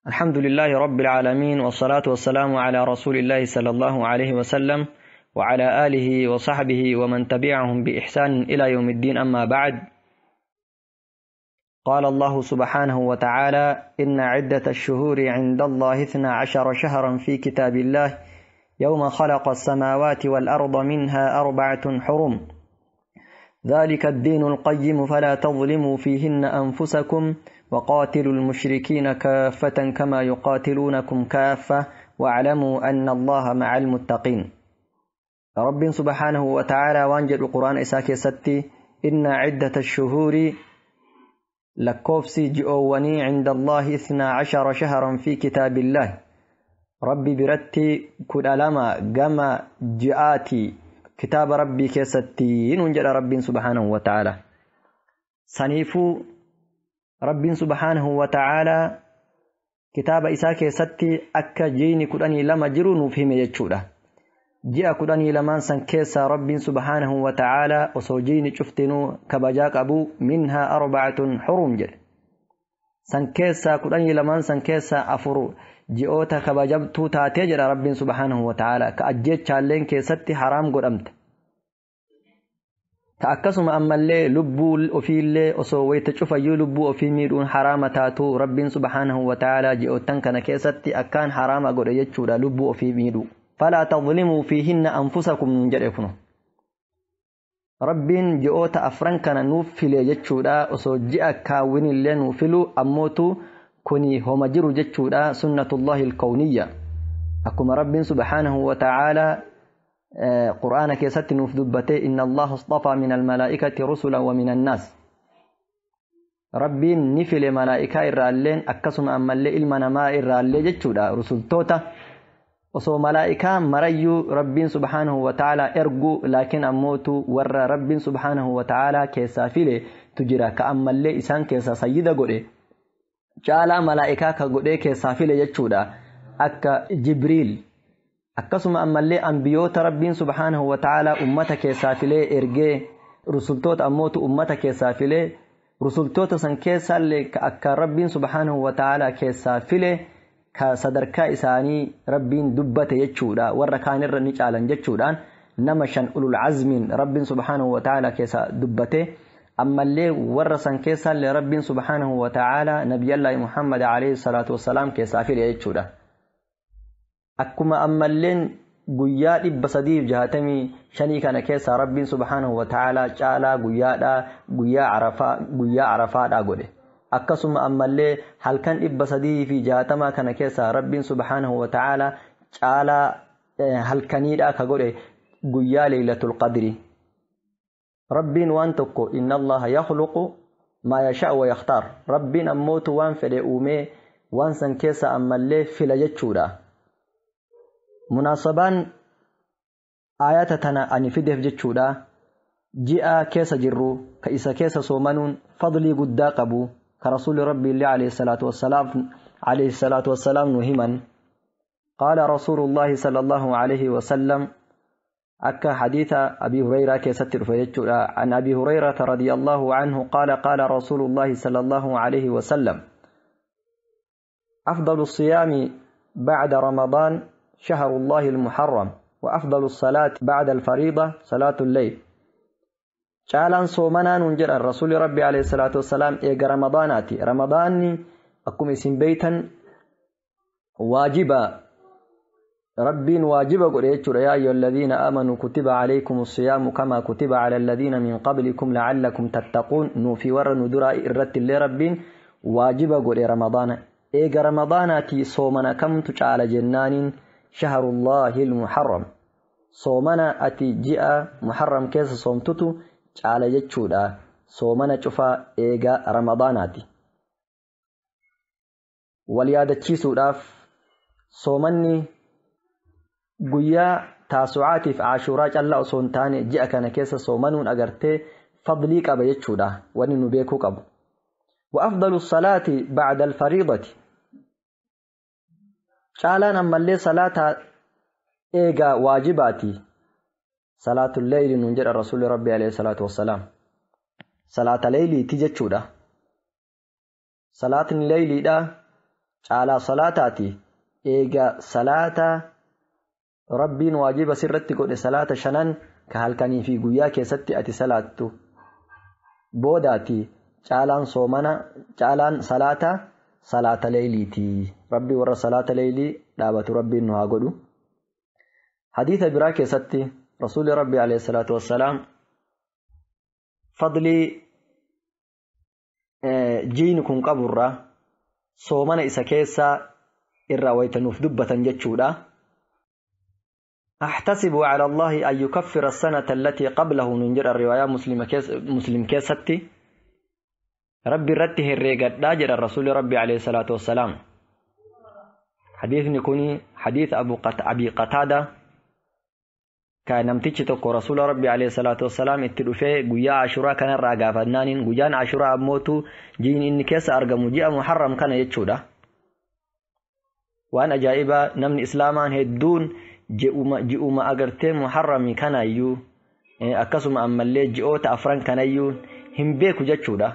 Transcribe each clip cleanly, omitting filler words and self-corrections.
الحمد لله رب العالمين، والصلاة والسلام على رسول الله صلى الله عليه وسلم وعلى آله وصحبه ومن تبعهم بإحسان إلى يوم الدين. أما بعد، قال الله سبحانه وتعالى: إن عدة الشهور عند الله 12 شهرا في كتاب الله يوم خلق السماوات والأرض منها 4 حرم، ذلك الدين القيم فلا تظلموا فيهن أنفسكم، وقاتلوا المشركين كافة كما يقاتلونكم كافة، واعلموا أن الله مع المتقين. رب سبحانه وتعالى وانجد القرآن إساكي ستي: إن عدة الشهور لكوفسي جئواني عند الله 12 شهرا في كتاب الله. ربي برتي كدلما جما جئاتي كتاب ربي كيستي ننجد رب سبحانه وتعالى. سنيفو رب سبحانه وتعالى كتاب إساكي ستي أكا جيني كدني لما جرونو فيهم يجوده. جاء كدني لما سنكيسا رب سبحانه وتعالى وصوجيني شفتنو كبجاك أبو منها 4 حرم جل. سنكيسا كدني لما سنكيسا أفرو جئوتا كبجبتو تاتيجر رب سبحانه وتعالى كأجيت شالين كيستي حرام قدمت. كأكسم أما اللي لبو أفي اللي أصويت شوف يو لبو أفي ميرون حرام تاتو رب سبحانه وتعالى جئوتن كان كيستي أكان حرام قد يجورا لبو أفي ميرو. فلا تظلموا فيهن أنفسكم من جريكم. رب جئوتا أفرن كان نوفل يجورا أصو جئ كاوين اللي نوفلو أموتو كوني هما جرو جتشورا سنة الله الكونية. أكما رب سبحانه وتعالى قرآن كيست نفذبته: إن الله اصطفى من الملائكة رسلا ومن الناس. رب نفل ملائكة إرالين أكسم أما اللي إلمنا ما إرالي جتشورا رسل توتا وصو ملائكة مريو رب سبحانه وتعالى إرجو، لكن أموتو ور رب سبحانه وتعالى كيسافيلي تجرا كأما اللي إسان كيسا سيدة قولي جالا ملائكة كقولي كيسافيلي جتشورا أكا جبريل. أكسم أما اللي أنبيوت رب سبحانه وتعالى أمتك كيسافيلي إرجي رسلتوت أموت أمتك كيسافيلي رسلتوت سن كيسا أكا رب سبحانه وتعالى كيسافيلي كصدركا إساني رب دبت يجورا وركان الرنج على جتشورا نمشان أولو العزم رب سبحانه وتعالى كيسا دبته. أما اللي ورسن كيسا لرب سبحانه وتعالى نبي الله محمد عليه الصلاة والسلام كيسافيل يجورا. أكما أما اللي قياد بصديف جهتمي شني كان كيسا رب سبحانه وتعالى جعل قيادا قيا عرفا قيا عرفا أقوله. أكسم أما اللي هل كان إبصدي في جاتما كان كيسا رب سبحانه وتعالى جعل هل كان كقوله قيا ليلة القدر. رب وان تكو إن الله يخلق ما يشاء ويختار. رب أموت وان فلأومي وان سن كيسا أما اللي فلجتشورا. مناسبان آياتنا أن فيده جتشورا جاء كيسا جرو كإسا كيسا صومنون فضلي قد قبو كرسول ربي الله عليه الصلاة والسلام عليه الصلاة والسلام نهما. قال رسول الله صلى الله عليه وسلم أكا حديث أبي هريرة كيستر عن أبي هريرة رضي الله عنه قال قال رسول الله صلى الله عليه وسلم: أفضل الصيام بعد رمضان شهر الله المحرم، وأفضل الصلاة بعد الفريضة صلاة الليل. caalaan soomanaa nuun jedhan rasuulli rabbi alayhi salaatu wassalaam eega ramadaanaati. Ramadaanni akkuma isin beeytan waajiba rabbiin waajiba godhe jechuudha. Yaa ayyuha alladhiina aamanuu kutiba alaykum assiyaamu kamaa kutiba ala alladhiina min qablikum la'allakum tattaquun. Nuufi warra nu duraa irratti illee rabbiin waajiba godhe ramadaana. Eega ramadaanaati soomana kamtu caala jennaaniin shahrullahi almuharram. Soomana ati ji'a muharram keessa soomtutu caala jechuudha. Soomana cufaa eega ramadaanaati. Wal yaadachiisuudhaaf soomanni guyyaa taasucaatiif ashuuraa callaa osoo hin taane ji'a kana keessa soomanuun agartee fadlii qaba jechuudha. Wanni nu beekuu qabu. وأفضل الصلاة بعد الفريضة. caalaan ammallee salaata eega waajibaati. صلاة الليل ننجر الرسول ربي عليه الصلاة والسلام. صلاة الليل تجتشودا. صلاة الليل دا Caalaa salaataati. Eega salaata Rabbiin waajiba sirratti godhe salaata shanan ka halkanii fi guyyaa keessatti ati salaattu boodaati. Caalaan soomana, caalaan salaata salaata leeyliiti. Rabbi warra salaata leeylii dhaabatu Rabbiin nu haa godhu. Hadiisa biraa keessatti Rasuulli Rabbi alayhi salaatu wassalaam fadlii jiini kun qaburraa soomana isa keessaa irraa wayta nuuf dubbatan jechuudha. أحتسب على الله أن يكفر السنة التي قبله. ننجر الرواية مسلم كيستي ربي رته الريقات داجر الرسول ربي عليه الصلاة والسلام. حديث نكوني حديث أبي قتادة كان نمتيجي tokko rasuula rabbi alayhi salaatu wassalaam itti dhufee guyyaa ashuraa kanarraa gaafannaaniin guyyaan ashuraa ammootu jiin inni keessa argamu ji'a muharram kana jechuudha. Waan ajaa'ibaa namni islaamaan hedduun ji'uma agartee muharrami kanayyuu akkasuma ammallee ji'oota afran kanayyuu hin beeku jechuudha.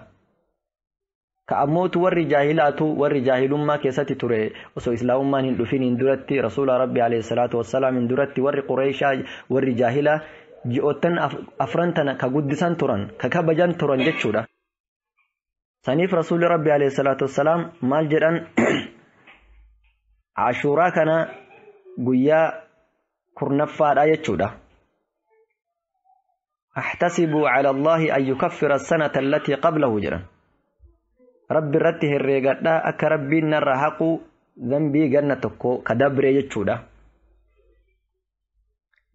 Ka ammootu warri jaahilaatu warri jaahilummaa keessatti ture osoo islaamummaan hin dhufin hin duratti rasuula rabbi alayhi salaatu wassalaam hin duratti warri qureeshaa warri jaahilaa ji'oottan afran tana ka guddisan turan ka kabajan turan jechuudha. Saniif rasuulli rabbi alayhi salaatu wassalaam maal jedhan ashuuraa kana guyyaa kurnaffaadha jechuudha. Ahtasibu ala Allahi an yukaffira as-sanata allatii qablahu jedhan. Rabbi irratti herreegadhaa akka rabbiin narra haqu dhanbii ganna tokko ka dabre jechuudha.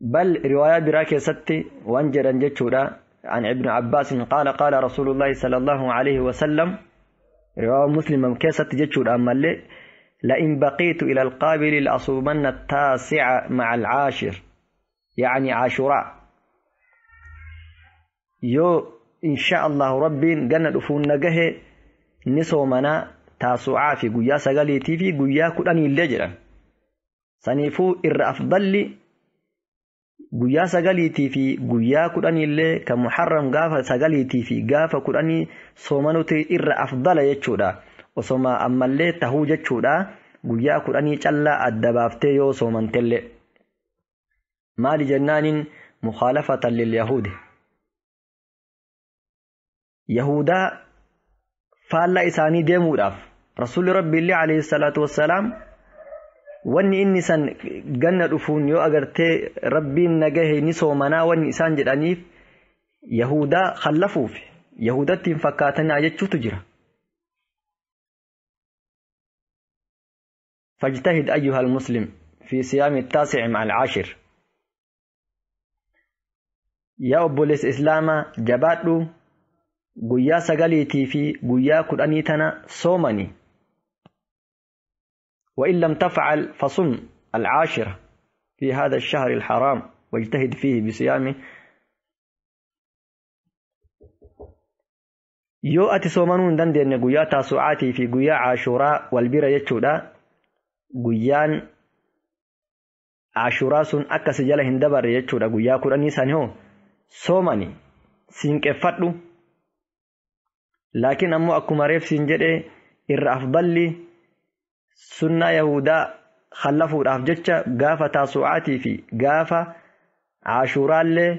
Bal riwaayaa biraa keessatti waan jedhan jechuudha. عن ابن عباس قال قال رسول الله صلى الله عليه وسلم رواية مسلم كيست جتشود أما اللي لئن بقيت إلى القابل لأصومن التاسع مع العاشر يعني عاشوراء. يو إن شاء الله ربي جنة دفون نجه نصومنا taasu'aa fi guyyaa sagaliitii fi guyyaa kudhanii illee jedhan. Saniifuu irra afdalli guyyaa sagaliitii fi guyyaa kudhanii illee kan muharram gaafa sagaliitii fi gaafa kudhanii soomanuti irra afdala jechuudha. Osoma ammallee tahuu jechuudha guyyaa kudhanii callaa adda baaftee yoo soomantellee. Maali jennaaniin mukhaalafatan lil yahuudi. Yahudaa faallaa isaanii deemuudhaaf rasuulli rabbi illee alayhi salaatu wassalaam wanni inni san ganna dhufuun yoo agartee rabbiin nagahe ni soomanaa wanni isaan jedhaniif yahudaa khallafuuf yahudatti hin fakkaatanaa jechuutu jira. فاجتهد أيها المسلم في صيام التاسع مع العاشر. يا أبوليس إسلاما جبادو guyyaa sagaliitii fi guyyaa kudhanii tana soomani. وإن لم تفعل فصم العاشرة في هذا الشهر الحرام واجتهد فيه بصيامه. Yoo ati soomanuu hin dandeenye guyyaa taasu'aatii fi guyyaa caashuraa wal bira jechuudha. Guyyaan caashuraa sun akka si jala hin dabarre jechuudha. Guyyaa kudhanii san hoo soomani siinqeffadhu. Laakiin ammoo akkuma reef siin jedhe irra afdalli sunnaa yahudaa khallafuudhaaf jecha gaafa taasu'aatii fi gaafa caashuuraallee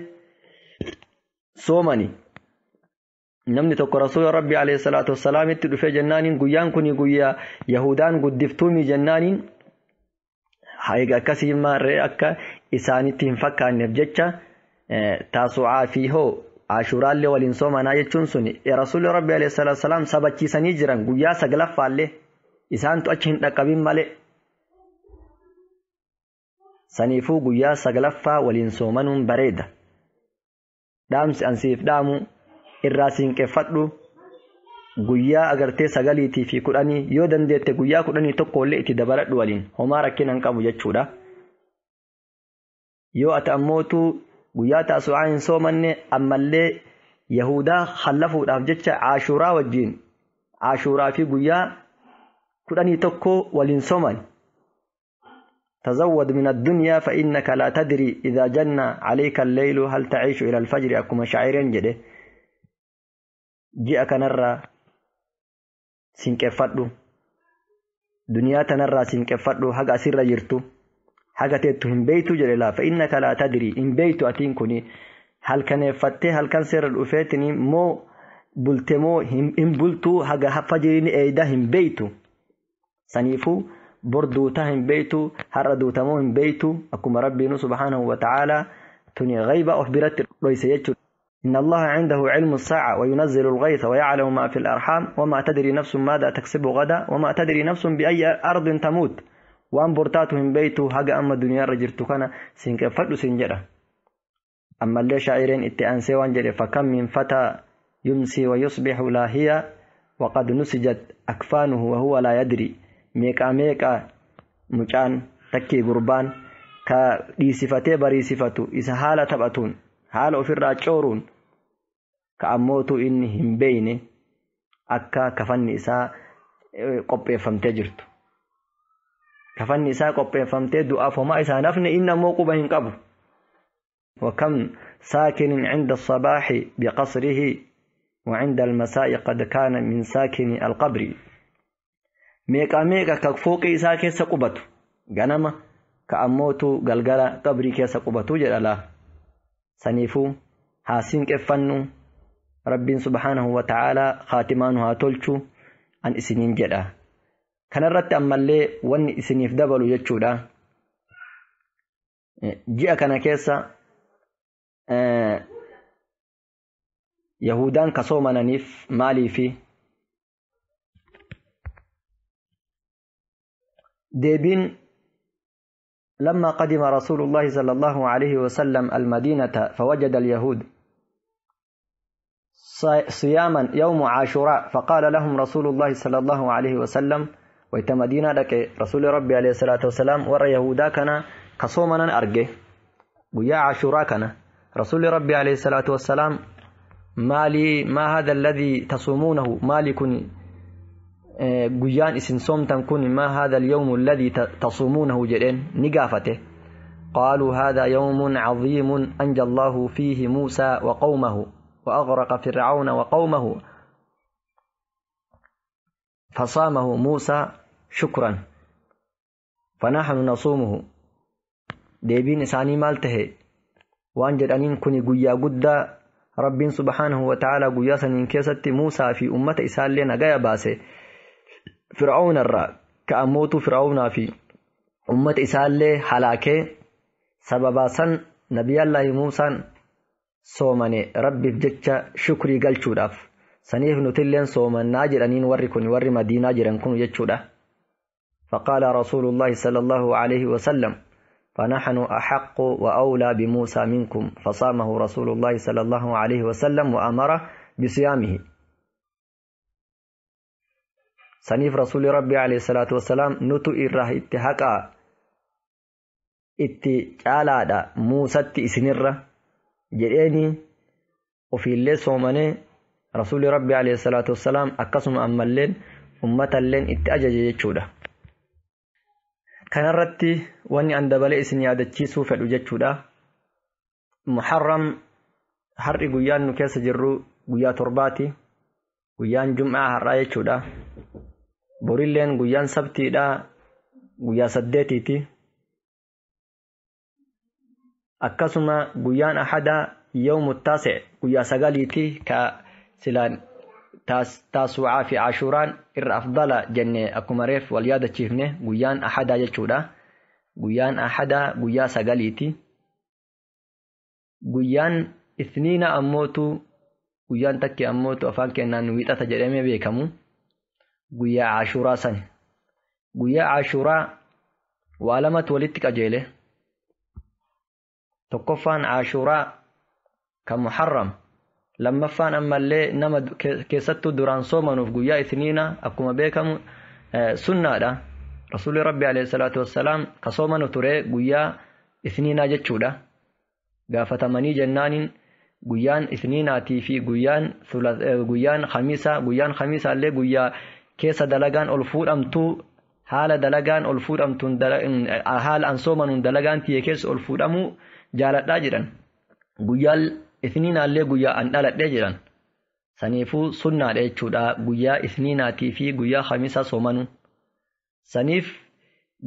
soomani. Namni tokko rasuula rabbi alayhi salaatu wassalaamitti dhufee jennaaniin guyyaan kuni guyyaa yahudaan guddiftuumi jennaaniin egaa akkasii maarree akka isaanitti hin fakkaanneef jecha taasu'aa fi hoo ashuuraallee waliin soomanaa jechuun suni rasuulli rabbi alayhi salaatu wassalaam sabachiisanii jiran guyyaa saglaffaallee isaantu achi hin dhaqqabin malee. Saniifuu guyyaa saglaffaa waliin soomanuun bareeda. Dhaamsi ansiif dhaamu irraa siinqeffadhu guyyaa agartee sagaliitii fi kudhanii yoo dandeette guyyaa kudhanii tokkollee itti dabaladhu waliin homaa rakkina hin qabu jechuudha. Yoo ati ammootu guyyaa taasu'aa hin soomanne ammallee yahudaa khallafuudhaaf jecha caashuuraa wajjin caashuuraa fi guyyaa kudhanii tokko waliin sooman. تزود من الدنيا فإنك لا تدري إذا جن عليك الليل هل تعيش إلى الفجر أكما شاعرين جده. Ji'a kanarraa siinqeffadhu. Duniyaa tanarraa siinqeffadhu haga asirra jirtu haga teettu hin beeytu jedhe laa. Fa'innaka laa tadrii hin beeytu atiin kuni halkaneeffattee halkan seera dhufeetini moo bulte moo hin bultuu haga fajiriin eeyda hin beeytu. Saniifuu bor duutaa hin beeytu har'a duutamoo hin beeytu akkuma rabbiinu subhaanahu wa ta'aalaa tuni ghayba of biratti dhoyse jechuudha. إن الله عنده علم الساعة وينزل الغيث ويعلم ما في الأرحام وما تدري نفس ماذا تكسب غدا وما تدري نفس بأي أرض تموت. وأن برتاتهم بيتو هجا أما الدنيا رجرتو كان سينكفلو سنجرة. أما اللي شاعرين اتئان سيوان جري فكم من فتى يمسي ويصبح لاهيا وقد نسجت أكفانه وهو لا يدري. ميكا ميكا مجان تكي قربان كديسفتي بريسفتو إذا حالة تبأتون haala ofirraa cooruun ka ammootu inni hin beeyne akka kafanni isaa qopheeffamtee jirtu. Kafanni isaa qopheeffamtee du'aaf homaa isaa nafne inni ammoo quba hin qabu. وكم ساكن عند الصباح بقصره وعند المساء قد كان من ساكن القبر. meeqa meeqa ka fooqii isaa keessa qubatu ganama ka ammootu galgala qabrii keessa qubatu jedha laa. Saniifuu haa siinqeffannu rabbiin subhaanahu wa ta'aalaa khaatimaa nu haa tolchu an isiniin jedha. Kanarratti ammallee wanni isiniif dabalu jechuudha. Ji'a kana keessa Yahudaan ka soomananiif maaliifi? Deebiin لما قدم رسول الله صلى الله عليه وسلم المدينة فوجد اليهود صياما يوم عاشوراء فقال لهم رسول الله صلى الله عليه وسلم ويتمدينة لك رسول ربي عليه الصلاة والسلام ور يهودا كان كصومنا أرجه ويا عاشوراء كان رسول ربي عليه الصلاة والسلام مالي ما هذا الذي تصومونه مالي كن guyyaan isin soomtan kun ما هذا اليوم الذي تصومونه jedheen ni gaafate. قالوا هذا يوم عظيم أنجى الله فيه موسى وقومه وأغرق فرعون وقومه فصامه موسى شكرا فنحن نصومه. deebiin isaanii maal tahe waan jedhaniin kuni guyyaa guddaa rabbiin subhaanahu wa ta'aalaa guyyaa saniin keessatti Muusaa fi ummata isaallee nagaya baase Fir'aawna irraa ka ammootu Fir'aawnaa fi ummata isaallee halaakee sababaa san nabiyallaahi Muusaan soomane rabbiif jecha shukrii galchuudhaaf saniif nutilleen soomannaa jedhaniin warri kun warri Madiinaa jiran kun jechuudha. فقال رسول الله صلى الله عليه وسلم فنحن أحق وأولى بموسى منكم فصامه رسول الله صلى الله عليه وسلم وأمر بصيامه. Saniif rasuulli rabbii alayhi salaatu wassalaam nutu irraa itti haqaa itti caalaadha Muusatti isinirra jedheeni ofiillee soomanee rasuulli rabbii alayhi salaatu wassalaam akkasuma ammalleen ummatalleen itti ajaje jechuudha. Kanarratti wanni an dabalee isin yaadachiisuu fedhu jechuudha. Muharram har'i guyyaan nu keessa jirru guyyaa 7ti guyyaan Jum'aa har'aa jechuudha. Borilleen guyyaan sabtiidha guyyaa 8ti. Akkasuma guyyaan ahadaa yawmu taasi guyyaa 9ti ka silaan taasu'aa fi ashuuraan irra afdala jenne akkuma reef wal yaadachiifne guyyaan ahadaa jechuudha. Guyyaan ahadaa guyyaa 9ti. Guyyaan isniina ammootu guyyaan takki ammootu afaan keenyaan wiixata jedhamee beekamu guyyaa ashuuraa sani. Guyyaa ashuuraa waa lamatu walitti qajeele. Tokkoffaan ashuuraa kan Muharram, lammaffaan ammallee nama keessattuu duraan soomanuuf guyyaa isniina akkuma beekamu sunnaadha. Rasuulli Rabbi alayhi salaatu wassalaam ka soomanu ture guyyaa isniinaa jechuudha. Gaafatamanii jennaaniin guyyaan isniinaatii fi guyyaan khamiisaa guyyaan khamiisaallee guyyaa keessa dalagaan ol fuudhamtu haala dalagaan ol fuudhamtuun haala an soomanuun dalagaan tiyye keessa ol fuudhamuu jaaladhaa jedhan. Guyyaan isniinaallee guyyaa an dhaladhee jedhan. Saniifuu sunnaadha jechuudha guyyaa isniinaatii fi guyyaa khamiisaa soomanuu. Saniif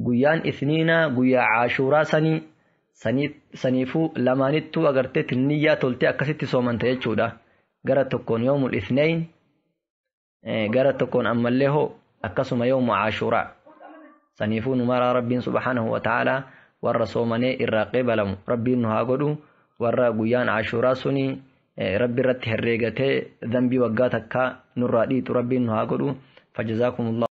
guyyaan isniinaa guyyaa caashuuraa sanii saniifuu lamaanittuu agartee niyyaa toltee akkasitti soomanta jechuudha. Gara tokkoon yoomul isneyn, gara tokkoon ammallee hoo akkasuma yoomu caashuuraa. Saniifuu nu maraa Rabbiin subhaanahu wa ta'aalaa warra soomanee irraa qeebalamu Rabbiin nu haa godhu. Warra guyyaan caashuuraa suni Rabbi irratti herreegatee dambii waggaa takkaa nurraa dhiitu Rabbiin nu haa godhu. Fajazaakumullah.